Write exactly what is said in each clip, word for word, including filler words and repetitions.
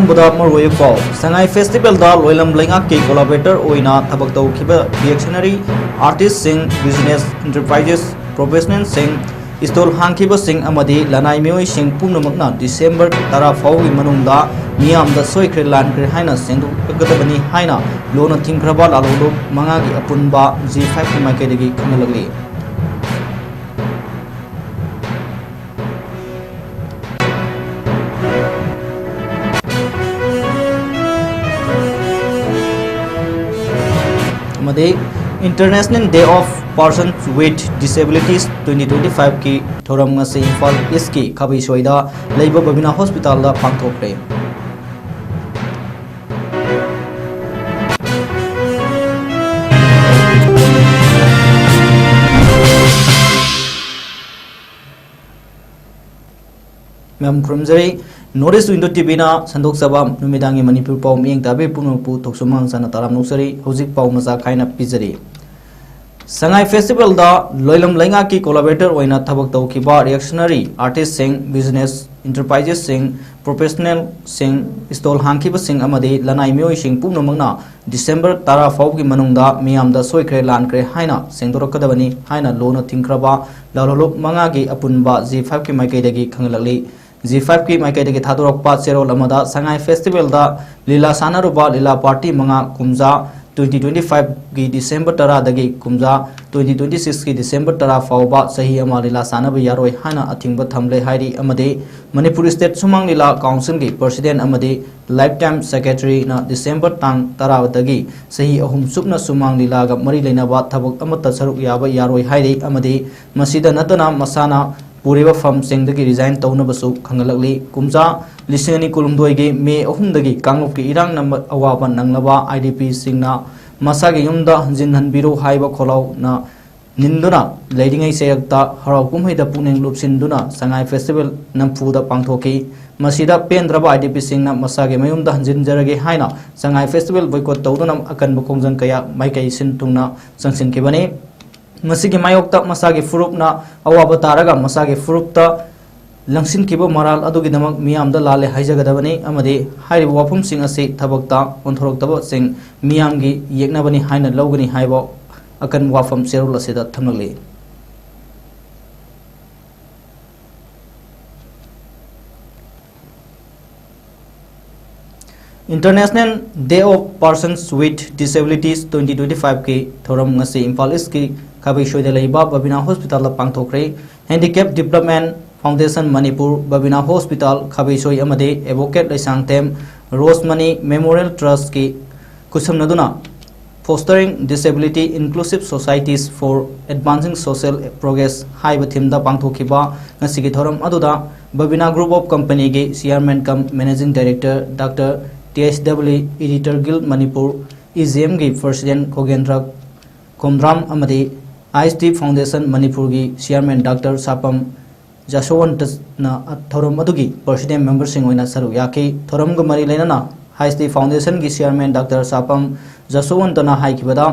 ꯕꯗ ꯃꯔꯨꯑꯣꯏꯕ ꯄꯥꯎ꯫ ꯁꯉꯥꯏ ꯐꯦꯁꯇꯤꯚꯦꯜꯗ ꯂꯣꯏꯂꯝ ꯂꯩꯉꯥꯛꯀꯤ ꯀꯣꯂꯥꯕꯣꯔꯦꯇꯔ ꯑꯣꯏꯅ ꯊꯕꯛ ꯇꯧꯈꯤꯕ ꯔꯤꯌꯦꯛꯁꯅꯔꯤ ꯑꯥꯔꯇꯤꯁꯁꯤꯡ, ꯕꯤꯖꯤꯅꯦꯁ ꯑꯦꯟꯇꯔꯄ꯭ꯔꯥꯏꯖꯦꯁ ꯄ꯭ꯔꯣꯐꯦꯁꯅꯦꯜꯁꯤꯡ, ꯏꯁꯇꯣꯜ ꯍꯥꯡꯈꯤꯕꯁꯤꯡ ꯑꯃꯗꯤ ꯂꯅꯥꯏ ꯃꯤꯑꯣꯏꯁꯤꯡ ꯄꯨꯝꯅꯃꯛꯅ ꯗꯤꯁꯦꯝꯕꯔ ꯇꯔꯥ ꯐꯥꯎꯕꯒꯤ ꯃꯅꯨꯡꯗ ꯃꯤꯌꯥꯝꯗ ꯁꯣꯏꯈ꯭ꯔꯦ ꯂꯥꯟꯈ꯭ꯔꯦ ꯍꯥꯏꯅ ꯁꯦꯡꯗꯣꯛꯀꯗꯕꯅꯤ ꯍꯥꯏꯅ ꯂꯨꯅ ꯊꯤꯡꯈ꯭ꯔꯕ ꯂꯥꯂꯣꯡꯂꯨꯞ ꯃꯉꯥꯒꯤ ꯑꯄꯨꯟꯕ ꯖꯤ ꯐꯥꯏꯚꯀꯤ ꯃꯥꯏꯀꯩꯗꯒꯤ ꯈꯪꯍꯜꯂꯛꯂꯤ꯫ ꯑꯃꯗꯤ International Day of Persons with Disabilities twenty twenty-five ꯀꯤ ꯊꯧꯔꯝ ꯉꯁꯤ ꯏꯝꯐꯥꯜ ꯏꯁꯀꯤ ꯈꯥꯕꯩꯁꯣꯏꯗ ꯂꯩꯕ ꯕꯕꯤꯅꯥ ꯍꯣꯁꯄꯤꯇꯥꯜꯗ ꯄꯥꯡꯊꯣꯛꯈ꯭ꯔꯦ꯫ ꯃꯌꯥꯝ ꯈꯨꯔꯨꯝꯖꯔꯤ꯫ North East Window ꯇꯤ ꯚꯤꯅ ꯁꯟꯗꯣꯛꯆꯕ ꯅꯨꯃꯤꯗꯥꯡꯒꯤ ꯃꯅꯤꯄꯨꯔ ꯄꯥꯎ ꯃꯤꯠꯌꯦꯡ ꯇꯥꯕꯤꯔꯤꯕ ꯄꯨꯝꯅꯃꯛꯄꯨ ꯊꯣꯛꯆꯣꯝ ꯃꯥꯡ ꯆꯥꯅ ꯇꯔꯥꯝꯅ ꯑꯣꯛꯆꯔꯤ꯫ ꯍꯧꯖꯤꯛ ꯄꯥꯎ ꯃꯆꯥ ꯈꯥꯏꯅ ꯄꯤꯖꯔꯤ꯫ ꯁꯉꯥꯏ ꯐꯦꯁꯇꯤꯚꯦꯜꯗ ꯂꯣꯏꯂꯝ ꯂꯩꯉꯥꯛꯀꯤ ꯀꯣꯂꯥꯕꯣꯔꯦꯇꯔ ꯑꯣꯏꯅ ꯊꯕꯛ ꯇꯧꯈꯤꯕ ꯔꯤꯌꯦꯛꯁꯅꯔꯤ ꯑꯥꯔꯇꯤꯁꯁꯤꯡ, ꯕꯤꯖꯤꯅꯦꯁ ꯑꯦꯟꯇꯔꯄ꯭ꯔꯥꯏꯖꯦꯁꯁꯤꯡ, ꯄ꯭ꯔꯣꯐꯦꯁꯅꯦꯜꯁꯤꯡ, ꯏꯁꯇꯣꯜ ꯍꯥꯡꯈꯤꯕꯁꯤꯡ ꯑꯃꯗꯤ ꯂꯅꯥꯏ ꯃꯤꯑꯣꯏꯁꯤꯡ ꯄꯨꯝꯅꯃꯛꯅ ꯗꯤꯁꯦꯝꯕꯔ ꯇꯔꯥ ꯐꯥꯎꯕꯒꯤ ꯃꯅꯨꯡꯗ ꯃꯤꯌꯥꯝꯗ ꯁꯣꯏꯈ꯭ꯔꯦ ꯂꯥꯟꯈ꯭ꯔꯦ ꯍꯥꯏꯅ ꯁꯦꯡꯗꯣꯔꯛꯀꯗꯕꯅꯤ ꯍꯥꯏꯅ ꯂꯨꯅ ꯊꯤꯡꯈ꯭ꯔꯕ ꯂꯥꯂꯣꯡꯂꯨꯞ ꯃꯉꯥꯒꯤ ꯑꯄꯨꯟꯕ ꯖꯤ ꯐꯥꯏꯚꯀꯤ ꯃꯥꯏꯀꯩꯗꯒꯤ ꯈꯪꯍꯜꯂꯛꯂꯤ꯫ ꯖꯤ ꯐꯥꯏꯚꯀꯤ ꯃꯥꯏꯀꯩꯗꯒꯤ ꯊꯥꯗꯣꯔꯛꯄ ꯆꯦꯔꯣꯜ ꯑꯃꯗ ꯁꯉꯥꯏ ꯐꯦꯁꯇꯤꯚꯦꯜꯗ ꯂꯤꯂꯥ ꯁꯥꯟꯅꯔꯨꯕ ꯂꯤꯂꯥ ꯄꯥꯔꯇꯤ ꯃꯉꯥ ꯀꯨꯝꯖꯥ twenty twenty-five ꯒꯤ ꯗꯤꯁꯦꯝꯕꯔ ꯇꯔꯥꯗꯒꯤ ꯀꯨꯝꯖꯥ twenty twenty-six ꯀꯤ ꯗꯤꯁꯦꯝꯕꯔ ꯇꯔꯥ ꯐꯥꯎꯕ ꯆꯍꯤ ꯑꯃ ꯂꯤꯂꯥ ꯁꯥꯟꯅꯕ ꯌꯥꯔꯣꯏ ꯍꯥꯏꯅ ꯑꯊꯤꯡꯕ ꯊꯝꯂꯦ ꯍꯥꯏꯔꯤ꯫ ꯑꯃꯗꯤ ꯃꯅꯤꯄꯨꯔ ꯁ꯭ꯇꯦꯠ ꯁꯨꯃꯥꯡ ꯂꯤꯂꯥ ꯀꯥꯎꯟꯁꯤꯜꯒꯤ ꯄ꯭ꯔꯁꯤꯗꯦꯟꯠ ꯑꯃꯗꯤ ꯂꯥꯏꯐ ꯇꯥꯏꯝ ꯁꯦꯀ꯭ꯔꯦꯇꯔꯤꯅ ꯗꯤꯁꯦꯝꯕꯔ ꯇꯥꯡ ꯇꯔꯥꯗꯒꯤ ꯆꯍꯤ ꯑꯍꯨꯝ ꯆꯨꯞꯅ ꯁꯨꯃꯥꯡ ꯂꯤꯂꯥꯒ ꯃꯔꯤ ꯂꯩꯅꯕ ꯊꯕꯛ ꯑꯃꯠꯇ ꯁꯔꯨꯛ ꯌꯥꯕ ꯌꯥꯔꯣꯏ ꯍꯥꯏꯔꯤ꯫ ꯑꯃꯗꯤ ꯃꯁꯤꯗ ꯅꯠꯇꯅ ꯃꯁꯥꯅ ꯄꯨꯔꯤꯕ ꯐꯝꯁꯤꯡꯗꯒꯤ ꯔꯤꯖꯥꯏꯟ ꯇꯧꯅꯕꯁꯨ ꯈꯪꯍꯜꯂꯛꯂꯤ꯫ ꯀꯨꯝꯖꯥ ꯂꯤꯁꯤꯡ ꯑꯅꯤ ꯀꯨꯟꯍꯨꯝꯗꯣꯏꯒꯤ ꯃꯦ ꯑꯍꯨꯝꯗꯒꯤ ꯀꯥꯡꯂꯨꯞꯀꯤ ꯏꯔꯥꯡꯅ ꯑꯋꯥꯕ ꯅꯪꯂꯕ ꯑꯥꯏ ꯗꯤ ꯄꯤꯁꯤꯡꯅ ꯃꯁꯥꯒꯤ ꯌꯨꯝꯗ ꯍꯟꯖꯤꯟꯍꯟꯕꯤꯔꯨ ꯍꯥꯏꯕ ꯈꯣꯜꯂꯥꯎꯅ ꯅꯤꯟꯗꯨꯅ ꯂꯩꯔꯤꯉꯩ ꯆꯩꯔꯛꯇ ꯍꯔꯥꯎ ꯀꯨꯝꯍꯩꯗ ꯄꯨꯛꯅꯤꯡ ꯂꯨꯞꯁꯤꯟꯗꯨꯅ ꯁꯉꯥꯏ ꯐꯦꯁꯇꯤꯚꯦꯜ ꯅꯝꯐꯨꯗ ꯄꯥꯡꯊꯣꯛꯈꯤ꯫ ꯃꯁꯤꯗ ꯄꯦꯟꯗ꯭ꯔꯕ ꯑꯥꯏ ꯗꯤ ꯄꯤꯁꯤꯡꯅ ꯃꯁꯥꯒꯤ ꯃꯌꯨꯝꯗ ꯍꯟꯖꯤꯟꯖꯔꯒꯦ ꯍꯥꯏꯅ ꯁꯉꯥꯏ ꯐꯦꯁꯇꯤꯚꯦꯜ ꯕꯣꯏꯀꯣꯠ ꯇꯧꯗꯨꯅ ꯑꯀꯟꯕ ꯈꯣꯡꯖꯪ ꯀꯌꯥ ꯃꯥꯏꯀꯩ ꯁꯤꯟ ꯊꯨꯡꯅ ꯆꯪꯁꯤꯟꯈꯤꯕꯅꯤ꯫ ꯃꯁꯤꯒꯤ ꯃꯥꯌꯣꯛꯇ ꯃꯁꯥꯒꯤ ꯐꯨꯔꯨꯞꯅ ꯑꯋꯥꯕ ꯇꯥꯔꯒ ꯃꯁꯥꯒꯤ ꯐꯨꯔꯨꯞꯇ ꯂꯪꯁꯤꯟꯈꯤꯕ ꯃꯔꯥꯜ ꯑꯗꯨꯒꯤꯗꯃꯛ ꯃꯤꯌꯥꯝꯗ ꯂꯥꯜꯂꯦ ꯍꯥꯏꯖꯒꯗꯕꯅꯤ ꯑꯃꯗꯤ ꯍꯥꯏꯔꯤꯕ ꯋꯥꯐꯝꯁꯤꯡ ꯑꯁꯤ ꯊꯕꯛꯇ ꯑꯣꯟꯊꯣꯔꯛꯇꯕꯁꯤꯡ ꯃꯤꯌꯥꯝꯒꯤ ꯌꯦꯛꯅꯕꯅꯤ ꯍꯥꯏꯅ ꯂꯧꯒꯅꯤ ꯍꯥꯏꯕ ꯑꯀꯟꯕ ꯋꯥꯐꯝ ꯆꯦꯔꯣꯜ ꯑꯁꯤꯗ ꯊꯝꯂꯛꯂꯤ꯫ International Day of Persons with Disabilities twenty twenty-five ꯀꯤ ꯊꯧꯔꯝ ꯉꯁꯤ ꯏꯝꯐꯥꯜ ꯏꯁꯀꯤ ꯈꯥꯕꯩꯁꯣꯏꯗ ꯂꯩꯕ ꯕꯕꯤꯅꯥ ꯍꯣꯁꯄꯤꯇꯥꯜꯗ ꯄꯥꯡꯊꯣꯛꯈ꯭ꯔꯦ꯫ Handicap Development Foundation Manipur, Babina hospital Khabeisoi ꯑꯃꯗꯤ ꯑꯦꯗꯚꯣꯀꯦꯠ ꯂꯩꯁꯥꯡꯊꯦꯝ ꯔꯣꯁꯃꯅꯤ ꯃꯦꯃꯣꯔꯤꯌꯦꯜ ꯇ꯭ꯔꯁꯀꯤ ꯈꯨꯠꯁꯝꯅꯗꯨꯅ Fostering Disability Inclusive Societies for Advancing Social Progress ꯍꯥꯏꯕ ꯊꯤꯝꯗ ꯄꯥꯡꯊꯣꯛꯈꯤꯕ ꯉꯁꯤꯒꯤ ꯊꯧꯔꯝ ꯑꯗꯨꯗ ꯕꯕꯤꯅꯥ Group of Companyꯒꯤ Chairman cum Managing Director Doctor T H W, Editor Guild Manipur, EGMꯒꯤ President ꯈꯣꯒꯦꯟꯗ꯭ꯔ Khomdram ꯑꯃꯗꯤ ISD Foundation ꯃꯅꯤꯄꯨꯔꯒꯤ Chairman Doctor ꯁꯥꯄꯝ ꯖꯁꯣꯋꯟꯇꯅ ꯊꯧꯔꯝ ꯑꯗꯨꯒꯤ President memberꯁꯤꯡ ꯑꯣꯏꯅ ꯁꯔꯨꯛ ꯌꯥꯈꯤ꯫ ꯊꯧꯔꯝꯒ ꯃꯔꯤ ꯂꯩꯅꯅ ISD Foundationꯒꯤ Chairman Doctor ꯁꯥꯄꯝ ꯖꯁꯣꯋꯟꯇꯅ ꯍꯥꯏꯈꯤꯕꯗ,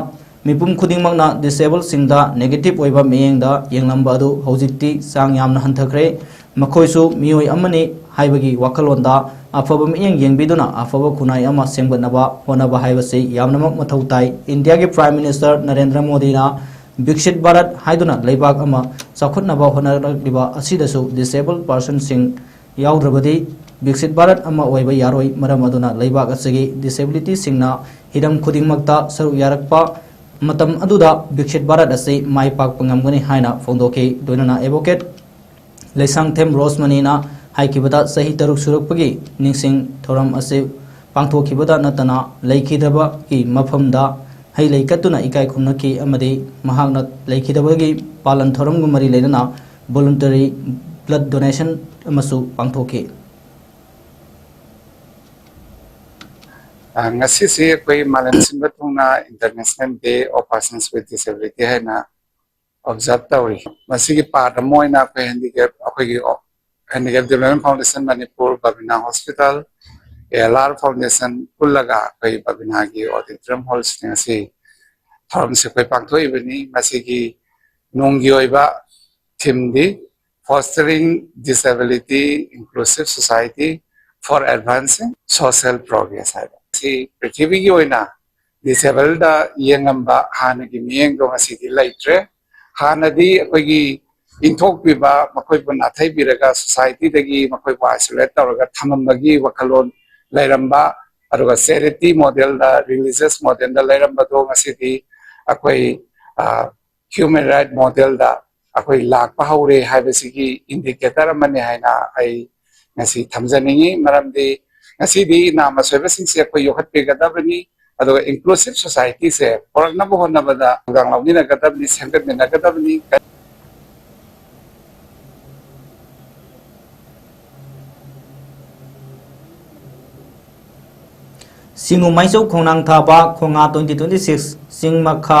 ꯃꯤꯄꯨꯝ ꯈꯨꯗꯤꯡꯃꯛꯅ disableꯁꯤꯡꯗ negative ꯑꯣꯏꯕ ꯃꯤꯠꯌꯦꯡꯗ ꯌꯦꯡꯂꯝꯕ ꯑꯗꯨ ꯍꯧꯖꯤꯛꯇꯤ ꯆꯥꯡ ꯌꯥꯝꯅ ꯍꯟꯊꯈ꯭ꯔꯦ꯫ ꯃꯈꯣꯏꯁꯨ ꯃꯤꯑꯣꯏ ꯑꯃꯅꯤ ꯍꯥꯏꯕꯒꯤ ꯋꯥꯈꯜꯂꯣꯟꯗ ꯑꯐꯕ ꯃꯤꯠꯌꯦꯡ ꯌꯦꯡꯕꯤꯗꯨꯅ ꯑꯐꯕ ꯈꯨꯟꯅꯥꯏ ꯑꯃ ꯁꯦꯝꯒꯠꯅꯕ ꯍꯣꯠꯅꯕ ꯍꯥꯏꯕꯁꯤ ꯌꯥꯝꯅꯃꯛ ꯃꯊꯧ ꯇꯥꯏ꯫ ꯏꯟꯗꯤꯌꯥꯒꯤ Prime Minister ꯅꯔꯦꯟꯗ꯭ꯔ ꯃꯣꯗꯤꯅ ꯕꯤꯛꯁꯤꯠ ꯚꯥꯔꯠ ꯍꯥꯏꯗꯨꯅ ꯂꯩꯕꯥꯛ ꯑꯃ ꯆꯥꯎꯈꯠꯅꯕ ꯍꯣꯠꯅꯔꯛꯂꯤꯕ ꯑꯁꯤꯗꯁꯨ disable personꯁꯤꯡ ꯌꯥꯎꯗ꯭ꯔꯕꯗꯤ ꯕꯤꯛꯁꯤꯠ ꯚꯥꯔꯠ ꯑꯃ ꯑꯣꯏꯕ ꯌꯥꯔꯣꯏ꯫ ꯃꯔꯝ ꯑꯗꯨꯅ ꯂꯩꯕꯥꯛ ꯑꯁꯤꯒꯤ disabilityꯁꯤꯡꯅ ꯍꯤꯔꯝ ꯈꯨꯗꯤꯡꯃꯛꯇ ꯁꯔꯨꯛ ꯌꯥꯔꯛꯄ ꯃꯇꯝ ꯑꯗꯨꯗ ꯕꯤꯛꯁꯤꯠ ꯚꯥꯔꯠ ꯑꯁꯤ ꯃꯥꯏ ꯄꯥꯛꯄ ꯉꯝꯒꯅꯤ ꯍꯥꯏꯅ ꯐꯣꯡꯗꯣꯛꯈꯤ꯫ ꯂꯣꯏꯅꯅ ꯑꯦꯗꯚꯣꯀꯦꯠ ꯂꯩꯁꯥꯡꯊꯦꯝ ꯔꯣꯁꯃꯅꯤꯅ ꯍꯥꯏꯈꯤꯕꯗ, ꯆꯍꯤ ꯇꯔꯨꯛ ꯁꯨꯔꯛꯄꯒꯤ ꯅꯤꯡꯁꯤꯡ ꯊꯧꯔꯝ ꯑꯁꯤ ꯄꯥꯡꯊꯣꯛꯈꯤꯕꯗ ꯅꯠꯇꯅ ꯂꯩꯈꯤꯗꯕꯒꯤ ꯃꯐꯝꯗ ꯍꯩ ꯂꯩ ꯀꯠꯇꯨꯅ ꯏꯀꯥꯏ ꯈꯨꯝꯅꯈꯤ ꯑꯃꯗꯤ ꯃꯍꯥꯛꯅ ꯂꯩꯈꯤꯗꯕꯒꯤ ꯄꯥꯂꯟ ꯊꯧꯔꯝꯒ ꯃꯔꯤ ꯂꯩꯅꯅ voluntary blood donation ꯑꯃꯁꯨ ꯄꯥꯡꯊꯣꯛꯈꯤ꯫ ꯑ, ꯉꯁꯤꯁꯤ ꯑꯩꯈꯣꯏ ꯃꯥꯂꯦꯝ ꯁꯤꯟꯕ ꯊꯨꯡꯅ International Day of Persons with Disability ꯍꯥꯏꯅ observe ꯇꯧꯔꯤ꯫ ꯃꯁꯤꯒꯤ part ꯑꯃ ꯑꯣꯏꯅ ꯑꯩꯈꯣꯏ handicap, ꯑꯩꯈꯣꯏꯒꯤ Handicap Development Foundation Manipur, Babina hospital, ALR Foundation ꯄꯨꯜꯂꯒ ꯑꯩꯈꯣꯏ ꯕꯕꯤꯅꯥꯒꯤ auditorium hallꯁꯤꯗ ꯉꯁꯤ ꯊꯧꯔꯝꯁꯦ ꯑꯩꯈꯣꯏ ꯄꯥꯡꯊꯣꯛꯏꯕꯅꯤ꯫ ꯃꯁꯤꯒꯤ ꯅꯣꯡꯒꯤ ꯑꯣꯏꯕ themeꯗꯤ Fostering Disability Inclusive Society for Advancing Social Progress ꯍꯥꯏꯕ꯫ ꯁꯤ ꯄ꯭ꯔꯤꯊꯤꯕꯤꯒꯤ ꯑꯣꯏꯅ ꯗꯤꯁꯦꯕꯜꯗ ꯌꯦꯡꯉꯝꯕ ꯍꯥꯟꯅꯒꯤ ꯃꯤꯠꯌꯦꯡꯗꯣ ꯉꯁꯤꯗꯤ ꯂꯩꯇ꯭ꯔꯦ꯫ ꯍꯥꯟꯅꯗꯤ ꯑꯩꯈꯣꯏꯒꯤ ꯏꯟꯊꯣꯛꯄꯤꯕ, ꯃꯈꯣꯏꯕꯨ ꯅꯥꯊꯩꯕꯤꯔꯒ ꯁꯣꯁꯥꯏꯇꯤꯗꯒꯤ ꯃꯈꯣꯏꯕꯨ ꯑꯥꯏꯁꯣꯂꯦꯠ ꯇꯧꯔꯒ ꯊꯝꯃꯝꯕꯒꯤ ꯋꯥꯈꯜꯂꯣꯟ ꯂꯩꯔꯝꯕ, ꯑꯗꯨꯒ ꯆꯦꯔꯤꯇꯤ ꯃꯣꯗꯦꯜꯗ, ꯔꯤꯂꯤꯖꯤꯌꯁ ꯃꯣꯗꯦꯜꯗ ꯂꯩꯔꯝꯕꯗꯣ ꯉꯁꯤꯗꯤ ꯑꯩꯈꯣꯏ ꯍ꯭ꯌꯨꯃꯦꯟ ꯔꯥꯏꯠ ꯃꯣꯗꯦꯜꯗ ꯑꯩꯈꯣꯏ ꯂꯥꯛꯄ ꯍꯧꯔꯦ ꯍꯥꯏꯕꯁꯤꯒꯤ ꯏꯟꯗꯤꯀꯦꯇꯔ ꯑꯃꯅꯤ ꯍꯥꯏꯅ ꯑꯩ ꯉꯁꯤ ꯊꯝꯖꯅꯤꯡꯏ꯫ ꯃꯔꯝꯗꯤ ꯉꯁꯤꯗꯤ ꯅꯥꯃ ꯁꯣꯏꯕꯁꯤꯡꯁꯦ ꯑꯩꯈꯣꯏ ꯌꯣꯛꯈꯠꯄꯤꯒꯗꯕꯅꯤ, ꯑꯗꯨꯒ ꯏꯟꯀ꯭ꯂꯨꯁꯤꯞ ꯁꯣꯁꯥꯏꯇꯤꯁꯦ ꯄꯨꯔꯛꯅꯕ ꯍꯣꯠꯅꯕꯗ ꯊꯧꯗꯥꯡ ꯂꯧꯃꯤꯟꯅꯒꯗꯕꯅꯤ, ꯁꯦꯝꯒꯠꯃꯤꯟꯅꯒꯗꯕꯅꯤ꯫ ꯁꯤꯡꯉꯨ ꯃꯥꯏꯆꯧ ꯈꯣꯡꯅꯥꯡ ꯊꯥꯕ ꯈꯣꯡꯉꯥ twenty twenty six ꯆꯤꯡ ꯃꯈꯥ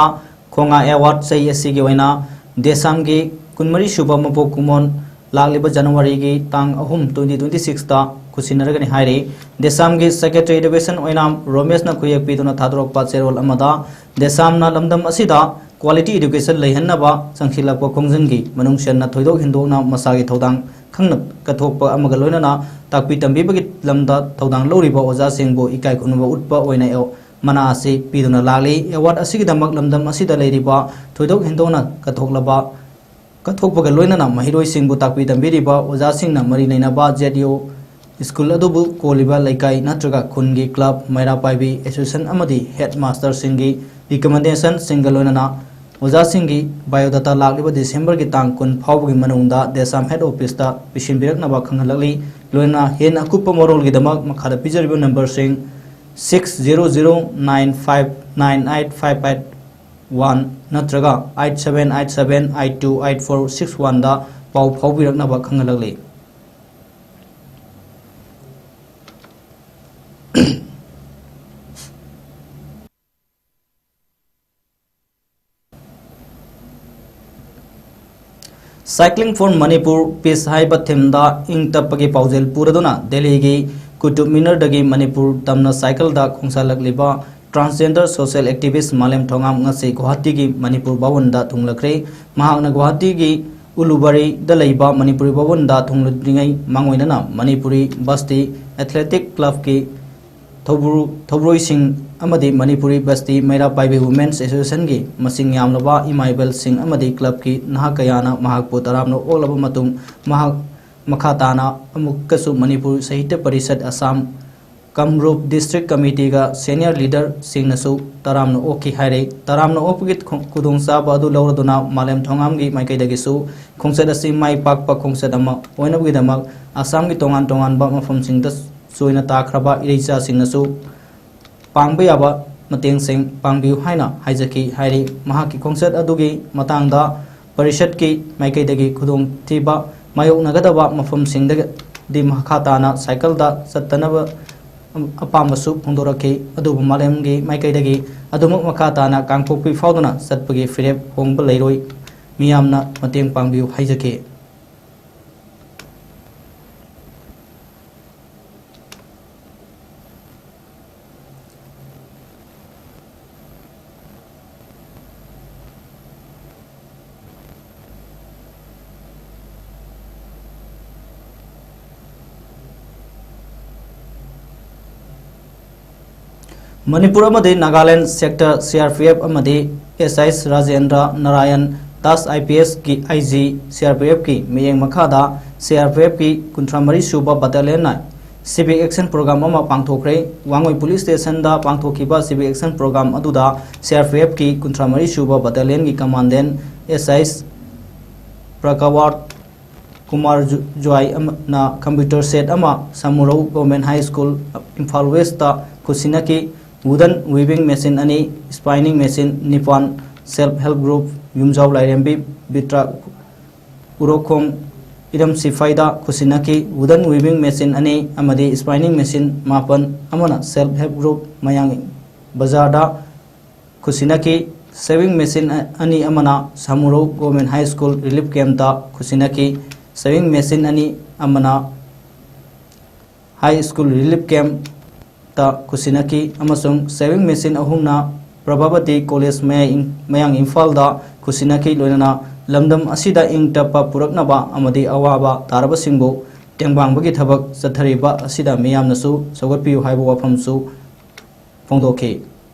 ꯈꯣꯡꯉꯥ ꯑꯦꯋꯥꯔꯗ ꯆꯍꯤ ꯑꯁꯤꯒꯤ ꯑꯣꯏꯅ ꯗꯦꯁꯥꯝꯒꯤ ꯀꯨꯟꯃꯔꯤ ꯁꯨꯕ ꯃꯄꯣꯛ ꯀꯨꯝꯑꯣꯟ ꯂꯥꯛꯂꯤꯕ ꯖꯅꯋꯥꯔꯤꯒꯤ ꯇꯥꯡ ꯑꯍꯨꯝ twenty twenty six ꯇ ꯈꯨꯠꯁꯤꯟꯅꯔꯒꯅꯤ ꯍꯥꯏꯔꯤ꯫ ꯗꯦꯁꯥꯝꯒꯤ ꯁꯦꯀ꯭ꯔꯦꯇꯔꯤ ꯏꯗꯨꯀꯦꯁꯟ ꯑꯣꯏꯅꯥꯝ ꯔꯣꯃꯦꯁꯅ ꯈꯨꯌꯦꯛ ꯄꯤꯗꯨꯅ ꯊꯥꯗꯣꯔꯛꯄ ꯆꯦꯔꯣꯜ ꯑꯃꯗ ꯗꯦꯁꯥꯝꯅ ꯂꯝꯗꯝ ꯑꯁꯤꯗ ꯀ꯭ꯋꯥꯂꯤꯇꯤ ꯏꯗꯨꯀꯦꯁꯟ ꯂꯩꯍꯟꯅꯕ ꯆꯪꯁꯤꯜꯂꯛꯄ ꯈꯣꯡꯖꯪꯒꯤ ꯃꯅꯨꯡ ꯆꯟꯅ ꯊꯣꯏꯗꯣꯛ ꯍꯦꯟꯗꯣꯛꯅ ꯃꯁꯥꯒꯤ ꯊꯧꯗꯥꯡ ꯈꯪꯅ ꯀꯠꯊꯣꯛꯄ ꯑꯃꯒ ꯂꯣꯏꯅꯅ ꯇꯥꯛꯄꯤ ꯇꯝꯕꯤꯕꯒꯤ ꯂꯝꯗ ꯊꯧꯗꯥꯡ ꯂꯧꯔꯤꯕ ꯑꯣꯖꯥꯁꯤꯡꯕꯨ ꯏꯀꯥꯏ ꯈꯨꯝꯅꯕ ꯎꯠꯄ ꯑꯣꯏꯅ ꯑꯦ-, ꯃꯅꯥ ꯑꯁꯤ ꯄꯤꯗꯨꯅ ꯂꯥꯛꯂꯤ꯫ ꯑꯦꯋꯥꯔꯗ ꯑꯁꯤꯒꯤꯗꯃꯛ ꯂꯝꯗꯝ ꯑꯁꯤꯗ ꯂꯩꯔꯤꯕ ꯊꯣꯏꯗꯣꯛ ꯍꯦꯟꯗꯣꯛꯅ ꯀꯠꯊꯣꯛꯂꯕ, ꯀꯠꯊꯣꯛꯄꯒ ꯂꯣꯏꯅꯅ ꯃꯍꯩꯔꯣꯏꯁꯤꯡꯕꯨ ꯇꯥꯛꯄꯤ ꯇꯝꯕꯤꯔꯤꯕ ꯑꯣꯖꯥꯁꯤꯡꯅ ꯃꯔꯤ ꯂꯩꯅꯕ ꯖꯦꯠ ꯌꯨ ꯁ꯭ꯀꯨꯜ ꯑꯗꯨꯕꯨ ꯀꯣꯜꯂꯤꯕ ꯂꯩꯀꯥꯏ ꯅꯠꯇ꯭ꯔꯒ ꯈꯨꯟꯒꯤ ꯀ꯭ꯂꯕ, ꯃꯩꯔꯥ ꯄꯥꯏꯕꯤ ꯑꯦꯁꯣꯁꯤꯌꯦꯁꯟ ꯑꯃꯗꯤ ꯍꯦꯗ ꯃꯥꯁꯇꯔꯁꯤꯡꯒꯤ ꯔꯤꯀꯃꯦꯟꯗꯦꯁꯟꯁꯤꯡꯒ ꯂꯣꯏꯅꯅ ꯑꯣꯖꯥꯁꯤꯡꯒꯤ ꯕꯥꯏꯑꯣꯗꯥꯇꯥ ꯂꯥꯛꯂꯤꯕ ꯗꯤꯁꯦꯝꯕꯔꯒꯤ ꯇꯥꯡ ꯀꯨꯟ ꯐꯥꯎꯕꯒꯤ ꯃꯅꯨꯡꯗ ꯗꯦꯁꯥꯝ ꯍꯦꯗ ꯑꯣꯐꯤꯁꯇ ꯄꯤꯁꯤꯟꯕꯤꯔꯛꯅꯕ ꯈꯪꯍꯜꯂꯛꯂꯤ꯫ ꯂꯣꯏꯅꯅ ꯍꯦꯟꯅ ꯑꯀꯨꯞꯄ ꯃꯔꯣꯜꯒꯤꯗꯃꯛ ꯃꯈꯥꯗ ꯄꯤꯖꯔꯤꯕ ꯅꯝꯕꯔꯁꯤꯡ six zero zero nine five nine eight five eight one ꯅꯠꯇ꯭ꯔꯒ eight seven eight seven eight two eight four six one ꯗ ꯄꯥꯎ ꯐꯥꯎꯕꯤꯔꯛꯅꯕ ꯈꯪꯍꯜꯂꯛꯂꯤ꯫ Cycling for Manipur Peace ꯍꯥꯏꯕ ꯊꯤꯝꯗ ꯏꯪ ꯇꯞꯄꯒꯤ ꯄꯥꯎꯖꯦꯜ ꯄꯨꯔꯗꯨꯅ ꯗꯦꯜꯂꯤꯒꯤ ꯀꯨꯇꯨꯕ ꯃꯤꯅꯔꯗꯒꯤ ꯃꯅꯤꯄꯨꯔ ꯇꯝꯅ ꯁꯥꯏꯀꯜꯗ ꯈꯣꯡꯁꯥꯜꯂꯛꯂꯤꯕ transgender social activist ꯃꯥꯂꯦꯝ ꯊꯣꯉꯥꯝ ꯉꯁꯤ ꯒꯨꯋꯥꯍꯥꯇꯤꯒꯤ ꯃꯅꯤꯄꯨꯔ ꯚꯋꯟꯗ ꯊꯨꯡꯂꯈ꯭ꯔꯦ꯫ ꯃꯍꯥꯛꯅ ꯒꯨꯋꯥꯍꯥꯇꯤꯒꯤ ꯎꯂꯨꯕꯥꯔꯤꯗ ꯂꯩꯕ ꯃꯅꯤꯄꯨꯔꯤ ꯚꯕꯟꯗ ꯊꯨꯡꯂꯗ꯭ꯔꯤꯉꯩ ꯃꯥꯡꯑꯣꯏꯅꯅ ꯃꯅꯤꯄꯨꯔꯤ ꯕꯁꯇꯤ ꯑꯦꯊꯂꯦꯇꯤꯛ ꯀ꯭ꯂꯕꯀꯤ ꯊꯧꯕ꯭ꯔꯨ-, ꯊꯧꯕ꯭ꯔꯣꯏꯁꯤꯡ ꯑꯃꯗꯤ ꯃꯅꯤꯄꯨꯔꯤ ꯕꯁꯇꯤ ꯃꯩꯔꯥ ꯄꯥꯏꯕꯤ ꯋꯨꯃꯦꯟꯁ ꯑꯦꯁꯣꯁꯤꯌꯦꯁꯟꯒꯤ ꯃꯁꯤꯡ ꯌꯥꯝꯂꯕ ꯏꯃꯥ ꯏꯕꯦꯜꯁꯤꯡ ꯑꯃꯗꯤ ꯀ꯭ꯂꯕꯀꯤ ꯅꯍꯥ ꯀꯌꯥꯅ ꯃꯍꯥꯛꯄꯨ ꯇꯔꯥꯝꯅ ꯑꯣꯛꯂꯕ ꯃꯇꯨꯡ, ꯃꯍꯥꯛ ꯃꯈꯥ ꯇꯥꯅ ꯑꯃꯨꯛꯀꯁꯨ ꯃꯅꯤꯄꯨꯔ ꯁꯥꯍꯤꯇ꯭ꯌ ꯄꯔꯤꯁꯠ ꯑꯁꯥꯝ ꯀꯝꯔꯨꯞ ꯗꯤꯁꯇ꯭ꯔꯤꯛ ꯀꯃꯤꯇꯤꯒ ꯁꯦꯅꯤꯌꯔ ꯂꯤꯗꯔꯁꯤꯡꯅꯁꯨ ꯇꯔꯥꯝꯅ ꯑꯣꯛꯈꯤ ꯍꯥꯏꯔꯤ꯫ ꯇꯔꯥꯝꯅ ꯑꯣꯛꯄꯒꯤ ꯈꯨ-, ꯈꯨꯗꯣꯡꯆꯥꯕ ꯑꯗꯨ ꯂꯧꯔꯗꯨꯅ ꯃꯥꯂꯦꯝ ꯊꯣꯉꯥꯝꯒꯤ ꯃꯥꯏꯀꯩꯗꯒꯤꯁꯨ ꯈꯣꯡꯆꯠ ꯑꯁꯤ ꯃꯥꯏ ꯄꯥꯛꯄ ꯈꯣꯡꯆꯠ ꯑꯃ ꯑꯣꯏꯅꯕꯒꯤꯗꯃꯛ ꯑꯁꯥꯝꯒꯤ ꯇꯣꯉꯥꯟ ꯇꯣꯉꯥꯟꯕ ꯃꯐꯝꯁꯤꯡꯗ ꯆꯣꯏꯅ ꯇꯥꯈ꯭ꯔꯕ ꯏꯔꯩꯆꯥꯁꯤꯡꯅꯁꯨ ꯄꯥꯡꯕ ꯌꯥꯕ ꯃꯇꯦꯡꯁꯤꯡ ꯄꯥꯡꯕꯤꯌꯨ ꯍꯥꯏꯅ ꯍꯥꯏꯖꯈꯤ ꯍꯥꯏꯔꯤ꯫ ꯃꯍꯥꯛꯀꯤ ꯈꯣꯡꯆꯠ ꯑꯗꯨꯒꯤ ꯃꯇꯥꯡꯗ ꯄꯔꯤꯁꯠꯀꯤ ꯃꯥꯏꯀꯩꯗꯒꯤ ꯈꯨꯗꯣꯡꯊꯤꯕ ꯃꯥꯌꯣꯛꯅꯒꯗꯕ ꯃꯐꯝꯁꯤꯡꯗꯗꯤ ꯃꯈꯥ ꯇꯥꯅ ꯁꯥꯏꯀꯜꯗ ꯆꯠꯇꯅꯕ ꯑꯄꯥꯝꯕꯁꯨ ꯐꯣꯡꯗꯣꯔꯛꯈꯤ꯫ ꯑꯗꯨꯕꯨ ꯃꯥꯂꯦꯝꯒꯤ ꯃꯥꯏꯀꯩꯗꯒꯤ ꯑꯗꯨꯃꯛ ꯃꯈꯥ ꯇꯥꯅ ꯀꯥꯡꯄꯣꯛꯄꯤ ꯐꯥꯎꯗꯨꯅ ꯆꯠꯄꯒꯤ ꯐꯤꯔꯦꯞ ꯍꯣꯡꯕ ꯂꯩꯔꯣꯏ꯫ ꯃꯤꯌꯥꯝꯅ ꯃꯇꯦꯡ ꯄꯥꯡꯕꯤꯌꯨ ꯍꯥꯏꯖꯈꯤ꯫ ꯃꯅꯤꯄꯨꯔ ꯑꯃꯗꯤ Nagalen sector C R P F ꯑꯃꯗꯤ S I Rajendra Narayan Das I P ꯑꯦꯁꯀꯤ I G C R P ꯑꯦꯐꯀꯤ ꯃꯤꯠꯌꯦꯡ ꯃꯈꯥꯗ ꯁꯤ ꯑꯥꯔ ꯄꯤ ꯑꯦꯐꯀꯤ ꯀꯨꯟꯊ꯭ꯔꯥ ꯃꯔꯤ ꯁꯨꯕ ꯕꯠꯇꯥꯂꯤꯌꯟꯅ ꯁꯤꯚꯤꯛ ꯑꯦꯛꯁꯟ ꯄ꯭ꯔꯣꯒ꯭ꯔꯥꯝ ꯑꯃ ꯄꯥꯡꯊꯣꯛꯈ꯭ꯔꯦ꯫ ꯋꯥꯡꯉꯣꯏ ꯄꯨꯂꯤꯁ ꯁ꯭ꯇꯦꯁꯟꯗ ꯄꯥꯡꯊꯣꯛꯈꯤꯕ ꯁꯤꯚꯤꯛ ꯑꯦꯛꯁꯟ ꯄ꯭ꯔꯣꯒ꯭ꯔꯥꯝ ꯑꯗꯨꯗ ꯁꯤ ꯑꯥꯔ ꯄꯤ ꯑꯦꯐꯀꯤ ꯀꯨꯟꯊ꯭ꯔꯥ ꯃꯔꯤ ꯁꯨꯕ ꯕꯠꯇꯥꯂꯤꯌꯟꯒꯤ ꯀꯃꯥꯟꯗꯦꯟ ꯑꯦꯁ ꯑꯥꯏ ꯄ꯭ꯔꯀꯋꯥꯔ ꯀꯨꯃꯥꯔ ꯖꯨ-, ꯖ꯭ꯋꯥꯏ ꯑꯃꯅ ꯀꯝꯄ꯭ꯌꯨꯇꯔ ꯁꯦꯠ ꯑꯃ, Samurou government high school, Imphal west ꯈꯨꯠꯁꯤꯟꯅꯈꯤ꯫ ꯋꯨꯗꯟ ꯋꯤꯚꯤꯡ ꯃꯦꯆꯤꯟ ꯑꯅꯤ, ꯁ꯭ꯄꯥꯏꯅꯤꯡ ꯃꯦꯆꯤꯟ ꯅꯤꯄꯥꯟ, ꯁꯦꯜꯐ ꯍꯦꯜꯞ ꯒ꯭ꯔꯨꯞ ꯌꯨꯝꯖꯥꯎ ꯂꯥꯏꯔꯦꯝꯕꯤ ꯕꯤꯇ꯭ꯔꯥ ꯎꯔꯣꯛꯈꯣꯡ ꯏꯔꯝ ꯁꯤꯐꯥꯏꯗ ꯈꯨꯠꯁꯤꯟꯅꯈꯤ꯫ ꯋꯨꯗꯟ ꯋꯤꯚꯤꯡ ꯃꯦꯆꯤꯟ ꯑꯅꯤ ꯑꯃꯗꯤ ꯁ꯭ꯄꯥꯏꯅꯤꯡ ꯃꯦꯆꯤꯟ ꯃꯥꯄꯟ ꯑꯃꯅ ꯁꯦꯜꯐ ꯍꯦꯜꯞ ꯒ꯭ꯔꯨꯞ ꯃꯌꯥꯡ ꯕꯖꯥꯔꯗ ꯈꯨꯠꯁꯤꯟꯅꯈꯤ꯫ ꯁꯦꯚꯤꯡ ꯃꯦꯆꯤꯟ ꯑꯅꯤ ꯑꯃꯅ Samurou government high school relief ꯀꯦꯝꯞꯇ ꯈꯨꯠꯁꯤꯟꯅꯈꯤ꯫ ꯁꯦꯚꯤꯡ ꯃꯦꯆꯤꯟ ꯑꯅꯤ ꯑꯃꯅ ꯍꯥꯏ ꯁ꯭ꯀꯨꯜ ꯔꯤꯂꯤꯐ ꯀꯦꯝꯞꯇ ꯈꯨꯠꯁꯤꯟꯅꯈꯤ ꯑꯃꯁꯨꯡ ꯁꯦꯚꯤꯡ ꯃꯦꯆꯤꯟ ꯑꯍꯨꯝꯅ ꯄ꯭ꯔꯚꯥꯕꯇꯤ ꯀꯣꯂꯦꯖ ꯃꯌꯥꯏ ꯏꯝ-, ꯃꯌꯥꯡ ꯏꯝꯐꯥꯜꯗ ꯈꯨꯠꯁꯤꯟꯅꯈꯤ, ꯂꯣꯏꯅꯅ ꯂꯝꯗꯝ ꯑꯁꯤꯗ ꯏꯪ ꯇꯞꯄ ꯄꯨꯔꯛꯅꯕ ꯑꯃꯗꯤ ꯑꯋꯥꯕ ꯇꯥꯔꯕꯁꯤꯡꯕꯨ ꯇꯦꯡꯕꯥꯡꯕꯒꯤ ꯊꯕꯛ ꯆꯠꯊꯔꯤꯕ ꯑꯁꯤꯗ ꯃꯤꯌꯥꯝꯅꯁꯨ ꯁꯧꯒꯠꯄꯤꯌꯨ ꯍꯥꯏꯕ ꯋꯥꯐꯝꯁꯨ ꯐꯣꯡꯗꯣꯛꯈꯤ꯫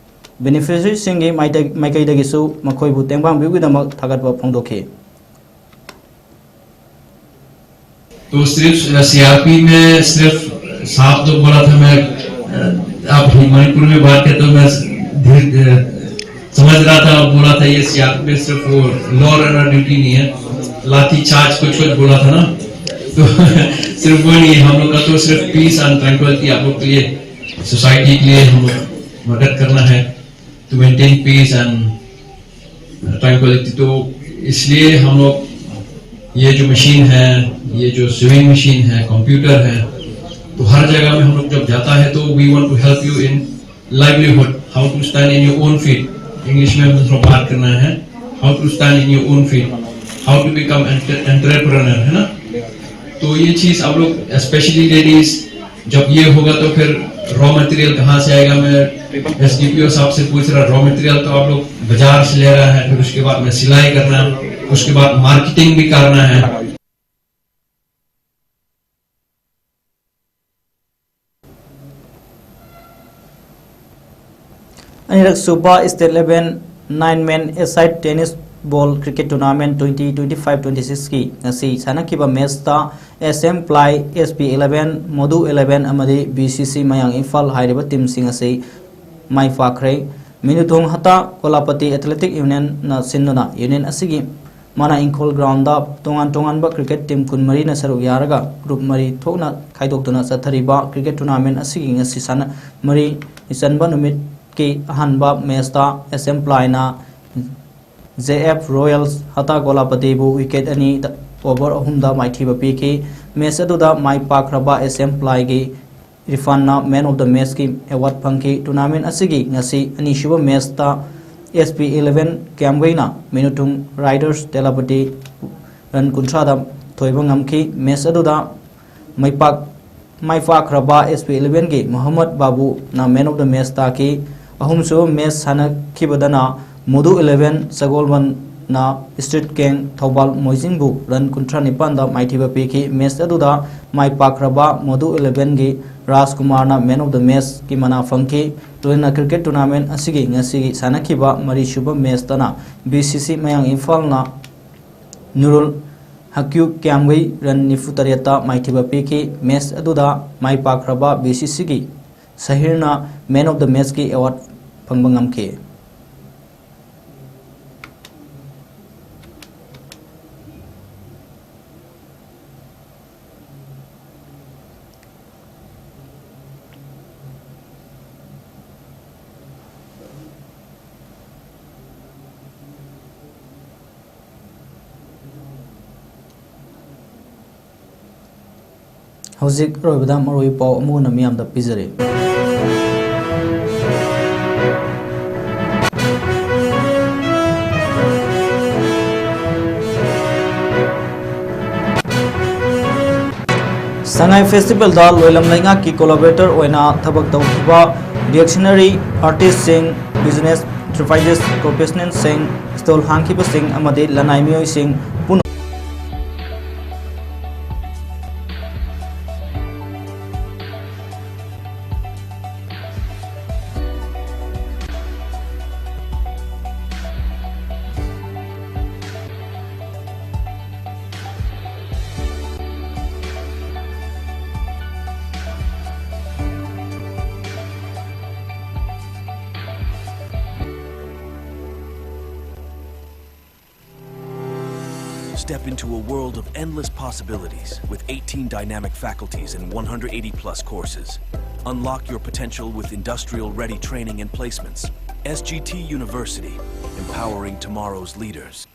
ꯕꯦꯅꯤꯐꯤꯁꯔꯤꯁꯤꯡꯒꯤ ꯃꯥꯏꯗ-, ꯃꯥꯏꯀꯩꯗꯒꯤꯁꯨ ꯃꯈꯣꯏꯕꯨ ꯇꯦꯡꯕꯥꯡꯕꯤꯕꯒꯤꯗꯃꯛ ꯊꯥꯒꯠꯄ ꯐꯣꯡꯗꯣꯛꯈꯤ꯫ तो सिर्फ सीआरपी में सिर्फ साफ तो बोला था मैं। अब मणिपुर में बात करते तो मैं धीरे समझ रहा था, बोला था ये सीआरपी में सिर्फ वो लॉ एंड ऑर्डर ड्यूटी नहीं है, लाठी चार्ज कुछ कुछ बोला था ना। तो सिर्फ वो नहीं, हम लोग का तो सिर्फ पीस एंड ट्रैंक्विलिटी आप लोग के लिए, सोसाइटी के लिए हम लोग मदद करना है, to maintain peace and tranquility। तो इसलिए हम लोग ये जो मशीन है, ये जो सिविंग मशीन है, कंप्यूटर है, तो हर जगह में हम लोग जब जाता है तो we want to help you in livelihood, how to stand in your own feet। English में हम थोड़ा बात करना है, how to stand in your own feet, how to become entrepreneur, है ना। तो ये चीज़ आप लोग, स्पेशली लेडीज, जब ये होगा तो फिर रॉ मटेरियल कहाँ से आएगा? मैं एसडीपीओ साहब से पूछ रहा, रॉ मटेरियल तो आप लोग बाजार से ले रहा है, फिर उसके बाद में सिलाई करना है, उसके बाद मार्केटिंग भी करना है। ꯑꯅꯤꯔꯛ ꯁꯨꯕ State Level Nine Man Aside Tennis Ball Cricket Tournament twenty twenty-five twenty-six ꯀꯤ ꯉꯁꯤ ꯁꯥꯟꯅꯈꯤꯕ ꯃꯦꯠꯁꯇ S M play, S P eleven, ꯃꯣꯗꯨ ꯏꯂꯦꯚꯦꯟ ꯑꯃꯗꯤ ꯕꯤ ꯁꯤ ꯁꯤ ꯃꯌꯥꯡ ꯏꯝꯐꯥꯜ ꯍꯥꯏꯔꯤꯕ ꯇꯤꯝꯁꯤꯡ ꯑꯁꯤ ꯃꯥꯏ ꯄꯥꯛꯈ꯭ꯔꯦ꯫ ꯃꯤꯅꯨꯊꯣꯡ ꯍꯇꯥ ꯀꯣꯂꯥꯄꯇꯤ ꯑꯦꯊꯂꯦꯇꯤꯛ ꯌꯨꯅꯤꯌꯟꯅ ꯁꯤꯟꯗꯨꯅ ꯌꯨꯅꯤꯌꯟ ꯑꯁꯤꯒꯤ ꯃꯅꯥ ꯏꯪꯈꯣꯜ ꯒ꯭ꯔꯥꯎꯟꯗ ꯇꯣꯉꯥꯟ ꯇꯣꯉꯥꯟꯕ ꯀ꯭ꯔꯤꯀꯦꯠ ꯇꯤꯝ ꯀꯨꯟꯃꯔꯤꯅ ꯁꯔꯨꯛ ꯌꯥꯔꯒ ꯒ꯭ꯔꯨꯞ ꯃꯔꯤ ꯊꯣꯛꯅ ꯈꯥꯏꯗꯣꯛꯇꯨꯅ ꯆꯠꯊꯔꯤꯕ ꯀ꯭ꯔꯤꯀꯦꯠ ꯇꯣꯔꯅꯥꯃꯦꯟ ꯑꯁꯤꯒꯤ ꯉꯁꯤ ꯁꯥꯟꯅ ꯃꯔꯤ ꯆꯟꯕ ꯅꯨꯃꯤꯠꯀꯤ ꯑꯍꯥꯟꯕ ꯃꯦꯠꯁꯇ ꯑꯦꯁ ꯑꯦꯝ ꯄ꯭ꯂꯥꯏꯅ ꯖꯦ ꯑꯦꯐ ꯔꯣꯌꯦꯜꯁ ꯍꯇꯥ ꯀꯣꯂꯥꯄꯇꯤꯕꯨ ꯋꯤꯀꯦꯠ ꯑꯅꯤꯗ ꯑꯣꯚꯔ ꯑꯍꯨꯝꯗ ꯃꯥꯏꯊꯤꯕ ꯄꯤꯈꯤ꯫ ꯃꯦꯠꯁ ꯑꯗꯨꯗ ꯃꯥꯏ ꯄꯥꯛꯈ꯭ꯔꯕ ꯑꯦꯁ ꯑꯦꯝ ꯄ꯭ꯂꯥꯏꯒꯤ ꯏꯔꯐꯥꯟꯅ ꯃꯦꯟ ꯑꯣꯐ ꯗ ꯃꯦꯠꯁꯀꯤ ꯑꯦꯋꯥꯔꯗ ꯐꯪꯈꯤ꯫ ꯇꯣꯔꯅꯥꯃꯦꯟ ꯑꯁꯤꯒꯤ ꯉꯁꯤ ꯑꯅꯤꯁꯨꯕ ꯃꯦꯠꯁꯇ ꯑꯦꯁ ꯄꯤ ꯏꯂꯦꯚꯦꯟ ꯀ꯭ꯌꯥꯝꯒꯩꯅ ꯃꯤꯅꯨꯊꯨꯡ ꯔꯥꯏꯗꯔꯁ ꯇꯦꯂꯥꯄꯇꯤ ꯔꯟ ꯀꯨꯟꯊ꯭ꯔꯥꯗ ꯊꯣꯏꯕ ꯉꯝꯈꯤ꯫ ꯃꯦꯠꯁ ꯑꯗꯨꯗ ꯃꯥꯏꯄꯥꯛ-, ꯃꯥꯏ ꯄꯥꯛꯈ꯭ꯔꯕ S P ꯏꯂꯦꯚꯦꯟꯒꯤ Mohammad ꯕꯥꯕꯨꯅ main of ꯗ ꯃꯦꯠꯁ ꯇꯥꯈꯤ꯫ ꯑꯍꯨꯝꯁꯨꯕ ꯃꯦꯠꯁ ꯁꯥꯟꯅꯈꯤꯕꯗꯅ ꯃꯣꯗꯨ ꯏꯂꯦꯚꯦꯟ ꯁꯒꯣꯜꯕꯟꯅ ꯅ ꯁ꯭ꯇ꯭ꯔꯤꯠ ꯀꯦꯡ ꯊꯧꯕꯥꯜ ꯃꯣꯏꯖꯤꯡꯕꯨ ꯔꯟ ꯀꯨꯟꯊ꯭ꯔꯥ ꯅꯤꯄꯥꯟꯗ ꯃꯥꯏꯊꯤꯕ ꯄꯤꯈꯤ꯫ ꯃꯦꯆ ꯑꯗꯨꯗ ꯃꯥꯏ ꯄꯥꯛꯈ꯭ꯔꯕ ꯃꯣꯗꯨ ꯏꯂꯦꯚꯦꯟꯒꯤ ꯔꯥꯖꯀꯨꯃꯥꯔꯅ Man of the Matchꯀꯤ ꯃꯅꯥ ꯐꯪꯈꯤ꯫ ꯂꯣꯏꯅꯅ cricket tournament ꯑꯁꯤꯒꯤ ꯉꯁꯤꯒꯤ ꯁꯥꯟꯅꯈꯤꯕ ꯃꯔꯤꯁꯨꯕ ꯃꯦꯆꯇꯅ B C C ꯃꯌꯥꯡ ꯏꯝꯐꯥꯜꯅ ꯅꯨꯔꯨꯜ ꯍꯛꯀ꯭ꯌꯨ ꯀ꯭ꯌꯥꯝꯒꯩ ꯔꯟ ꯅꯤꯐꯨ ꯇꯔꯦꯠꯇ ꯃꯥꯏꯊꯤꯕ ꯄꯤꯈꯤ꯫ ꯃꯦꯆ ꯑꯗꯨꯗ ꯃꯥꯏ ꯄꯥꯛꯈ꯭ꯔꯕ B C Cꯒꯤ ꯁꯍꯤꯔꯅ Man of the Matchꯀꯤ award ꯐꯪꯕ ꯉꯝꯈꯤ꯫ ꯍꯧꯖꯤꯛ ꯑꯔꯣꯏꯕꯗ ꯃꯔꯨꯑꯣꯏꯕ ꯄꯥꯎ ꯑꯃꯨꯛ ꯍꯟꯅ ꯃꯤꯌꯥꯝꯗ ꯄꯤꯖꯔꯤ꯫ ꯁꯉꯥꯏ ꯐꯦꯁꯇꯤꯚꯦꯜꯗ ꯂꯣꯏꯂꯝ ꯂꯩꯉꯥꯛꯀꯤ collaborator ꯑꯣꯏꯅ ꯊꯕꯛ ꯇꯧꯈꯤꯕ reactionary artistꯁꯤꯡ, business enterprises professionalꯁꯤꯡ, stall ꯍꯥꯡꯈꯤꯕꯁꯤꯡ ꯑꯃꯗꯤ ꯂꯅꯥꯏ ꯃꯤꯑꯣꯏꯁꯤꯡ ꯄꯨꯝꯅꯃꯛ Step into a world of endless possibilities with eighteen dynamic faculties and one hundred eighty plus courses. Unlock your potential with industrial ready training and placements. S G T University, empowering tomorrow's leaders.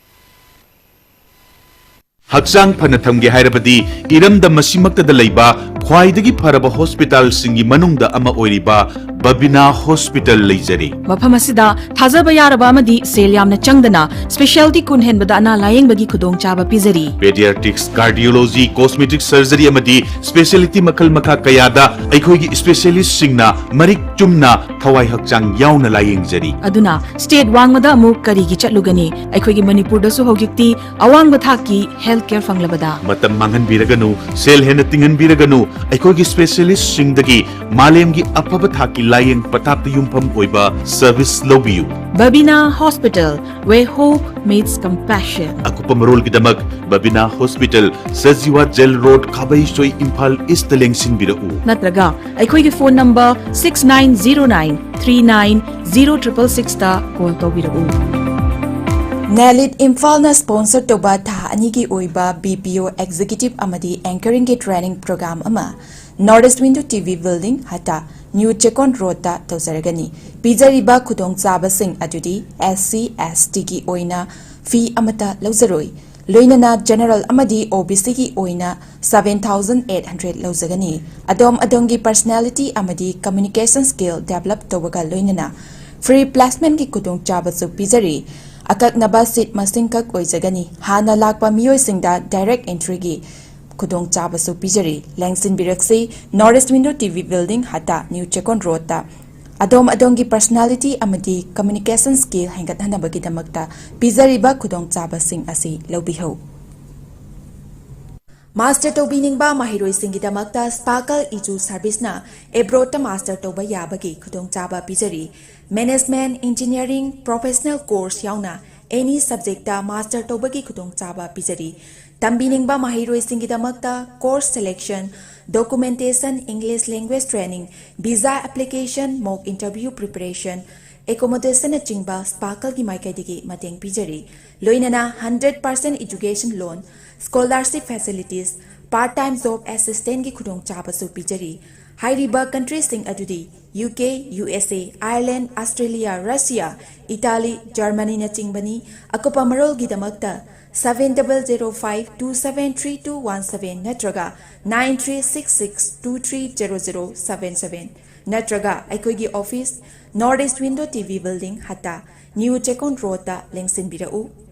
ꯍꯛꯆꯥꯡ ꯐꯅ ꯊꯝꯒꯦ ꯍꯥꯏꯔꯕꯗꯤ ꯏꯔꯝꯗꯝ ꯑꯁꯤꯃꯛꯇꯗ ꯂꯩꯕ ꯈ꯭ꯋꯥꯏꯗꯒꯤ ꯐꯔꯕ ꯍꯣꯁꯄꯤꯇꯥꯜꯁꯤꯡꯒꯤ ꯃꯅꯨꯡꯗ ꯑꯃ ꯑꯣꯏꯔꯤꯕ ꯕꯕꯤꯅꯥ ꯍꯣꯁꯄꯤꯇꯥꯜ ꯂꯩꯖꯔꯤ꯫ ꯃꯐꯝ ꯑꯁꯤꯗ ꯊꯥꯖꯕ ꯌꯥꯔꯕ ꯑꯃꯗꯤ ꯁꯦꯜ ꯌꯥꯝꯅ ꯆꯪꯗꯅ ꯁ꯭ꯄꯦꯁꯤꯌꯦꯜꯇꯤ ꯀꯨꯟ ꯍꯦꯟꯕꯗ ꯑꯅꯥ ꯂꯥꯌꯦꯡꯕꯒꯤ ꯈꯨꯗꯣꯡꯆꯥꯕ ꯄꯤꯖꯔꯤ꯫ ꯄꯦꯗꯤꯌꯥꯇ꯭ꯔꯤꯛꯁ, ꯀꯥꯔꯗꯤꯑꯣꯂꯣꯖꯤ, ꯀꯣꯁꯃꯦꯇꯤꯛ ꯁꯔꯖꯔꯤ ꯑꯃꯗꯤ ꯁ꯭ꯄꯦꯁꯤꯌꯦꯂꯤꯇꯤ ꯃꯈꯜ ꯃꯈꯥ ꯀꯌꯥꯗ ꯑꯩꯈꯣꯏꯒꯤ ꯁ꯭ꯄꯦꯁꯤꯌꯦꯂꯤꯁꯁꯤꯡꯅ ꯃꯔꯤꯛ ꯆꯨꯝꯅ ꯊꯋꯥꯏ ꯍꯛꯆꯥꯡ ꯌꯥꯎꯅ ꯂꯥꯌꯦꯡꯖꯔꯤ꯫ ꯑꯗꯨꯅ ꯁ꯭ꯇꯦꯠ ꯋꯥꯡꯃꯗ ꯑꯃꯨꯛ ꯀꯔꯤꯒꯤ ꯆꯠꯂꯨꯒꯅꯤ? ꯑꯩꯈꯣꯏꯒꯤ ꯃꯅꯤꯄꯨꯔꯗꯁꯨ ꯍꯧꯖꯤꯛꯇꯤ ꯑꯋꯥꯡꯕ ꯊꯥꯛꯀꯤ ꯍꯦꯜꯊ ꯀꯦꯌꯔ ꯐꯪꯂꯕꯗ꯫ ꯃꯇꯝ ꯃꯥꯡꯍꯟꯕꯤꯔꯒꯅꯨ, ꯁꯦꯜ ꯍꯦꯟꯅ ꯇꯤꯡꯍꯟꯕꯤꯔꯒꯅꯨ, ꯑꯩꯈꯣꯏꯒꯤ ꯁ꯭ꯄꯦꯁꯤꯌꯦꯂꯤꯁꯁꯤꯡꯗꯒꯤ ꯃꯥꯂꯦꯝꯒꯤ ꯑꯐꯕ ꯊꯥꯛꯀꯤ ꯂꯥꯌꯦꯡ ꯄꯊꯥꯞꯇ ꯌꯨꯝꯐꯝ ꯑꯣꯏꯕ ꯁꯔꯚꯤꯁ ꯂꯧꯕꯤꯌꯨ꯫ Babina hospital, where hope meets compassion. ꯑꯀꯨꯞꯄ ꯃꯔꯣꯜꯒꯤꯗꯃꯛ Babina hospital, Sajiwa jail road, Khabeisoi, Imphal east ꯂꯦꯡꯁꯤꯟꯕꯤꯔꯛꯎ꯫ ꯅꯠꯇ꯭ꯔꯒ ꯑꯩꯈꯣꯏꯒꯤ phone number six nine zero nine three nine zero triple six ꯇ ꯀꯣꯜ ꯇꯧꯕꯤꯔꯛꯎ꯫ ꯅꯦꯂꯤꯠ ꯏꯝꯐꯥꯜꯅ ꯁ꯭ꯄꯣꯟꯁꯔ ꯇꯧꯕ ꯊꯥ ꯑꯅꯤꯒꯤ ꯑꯣꯏꯕ BPO executive ꯑꯃꯗꯤ anchoring ꯒꯤ training program ꯑꯃ North East Window TV building, ꯍꯇꯥ, ꯅ꯭ꯌꯨ ꯆꯦꯀꯣꯟ ꯔꯣꯗꯇ ꯇꯧꯖꯔꯒꯅꯤ꯫ ꯄꯤꯖꯔꯤꯕ ꯈꯨꯗꯣꯡꯆꯥꯕꯁꯤꯡ ꯑꯗꯨꯗꯤ SC ST ꯒꯤ ꯑꯣꯏꯅ ꯐꯤ ꯑꯃꯠꯇ ꯂꯧꯖꯔꯣꯏ꯫ ꯂꯣꯏꯅꯅ ꯖꯦꯅꯔꯦꯜ ꯑꯃꯗꯤ OBC ꯒꯤ ꯑꯣꯏꯅ seven thousand eight hundred ꯂꯧꯖꯒꯅꯤ꯫ ꯑꯗꯣꯝ ꯑꯗꯣꯝꯒꯤ personality ꯑꯃꯗꯤ communication skill develop ꯇꯧꯕꯒ ꯂꯣꯏꯅꯅ free placement ꯀꯤ ꯈꯨꯗꯣꯡꯆꯥꯕꯁꯨ ꯄꯤꯖꯔꯤ꯫ ꯑꯀꯛꯅꯕ seat ꯃꯁꯤꯡꯈꯛ ꯑꯣꯏꯖꯒꯅꯤ꯫ ꯍꯥꯟꯅ ꯂꯥꯛꯄ ꯃꯤꯑꯣꯏꯁꯤꯡꯗ direct entry ꯒꯤ ꯈꯨꯗꯣꯡꯆꯥꯕꯁꯨ ꯄꯤꯖꯔꯤ꯫ ꯂꯦꯡꯁꯤꯟꯕꯤꯔꯛꯁꯤ, North East Window TV building, ꯍꯇꯥ, ꯅ꯭ꯌꯨ ꯆꯦꯀꯣꯟ ꯔꯣꯗꯇ꯫ ꯑꯗꯣꯝ ꯑꯗꯣꯝꯒꯤ personality ꯑꯃꯗꯤ communication skill ꯍꯦꯟꯒꯠꯍꯟꯅꯕꯒꯤꯗꯃꯛꯇ ꯄꯤꯖꯔꯤꯕ ꯈꯨꯗꯣꯡꯆꯥꯕꯁꯤꯡ ꯑꯁꯤ ꯂꯧꯕꯤꯍꯧ꯫ ꯃꯥꯁꯇꯔ ꯇꯧꯕꯤꯅꯤꯡꯕ ꯃꯍꯩꯔꯣꯏꯁꯤꯡꯒꯤꯗꯃꯛꯇ Sparkle Edu Service ꯅ abroad ꯇ ꯃꯥꯁꯇꯔ ꯇꯧꯕ ꯌꯥꯕꯒꯤ ꯈꯨꯗꯣꯡꯆꯥꯕ ꯄꯤꯖꯔꯤ꯫ Management, engineering, professional course ꯌꯥꯎꯅ any subject ꯇ ꯃꯥꯁꯇꯔ ꯇꯧꯕꯒꯤ ꯈꯨꯗꯣꯡꯆꯥꯕ ꯄꯤꯖꯔꯤ꯫ ꯇꯝꯕꯤꯅꯤꯡꯕ ꯃꯍꯩꯔꯣꯏꯁꯤꯡꯒꯤꯗꯃꯛꯇ course selection, documentation, English language training, visa application, mock interview preparation, accommodation ꯅꯆꯤꯡꯕ Sparkle ꯒꯤ ꯃꯥꯏꯀꯩꯗꯒꯤ ꯃꯇꯦꯡ ꯄꯤꯖꯔꯤ꯫ ꯂꯣꯏꯅꯅ hundred percent education loan, scholarship facilities, part time job assistance ꯒꯤ ꯈꯨꯗꯣꯡꯆꯥꯕꯁꯨ ꯄꯤꯖꯔꯤ꯫ ꯍꯥꯏꯔꯤꯕ country ꯁꯤꯡ ꯑꯗꯨꯗꯤ ꯌꯨ ꯀꯦ, ꯌꯨ ꯑꯦꯁ ꯑꯦ, ꯑꯥꯌꯔꯂꯦꯟꯗ, ꯑꯁꯇ꯭ꯔꯦꯂꯤꯌꯥ, ꯔꯁꯤꯌꯥ, ꯏꯇꯥꯂꯤ, ꯖꯔꯃꯅꯤꯅꯆꯤꯡꯕꯅꯤ꯫ ꯑꯀꯨꯞꯄ ꯃꯔꯣꯜꯒꯤꯗꯃꯛꯇ seven double zero five two seven three two one seven ꯅꯠꯇ꯭ꯔꯒ nine three six six two three zero zero seven seven ꯅꯠꯇ꯭ꯔꯒ ꯑꯩꯈꯣꯏꯒꯤ office, North East Window T V Building, ꯍꯠꯇꯥ, new Checkon ꯔꯣꯗꯇ ꯂꯦꯡꯁꯤꯟꯕꯤꯔꯛꯎ꯫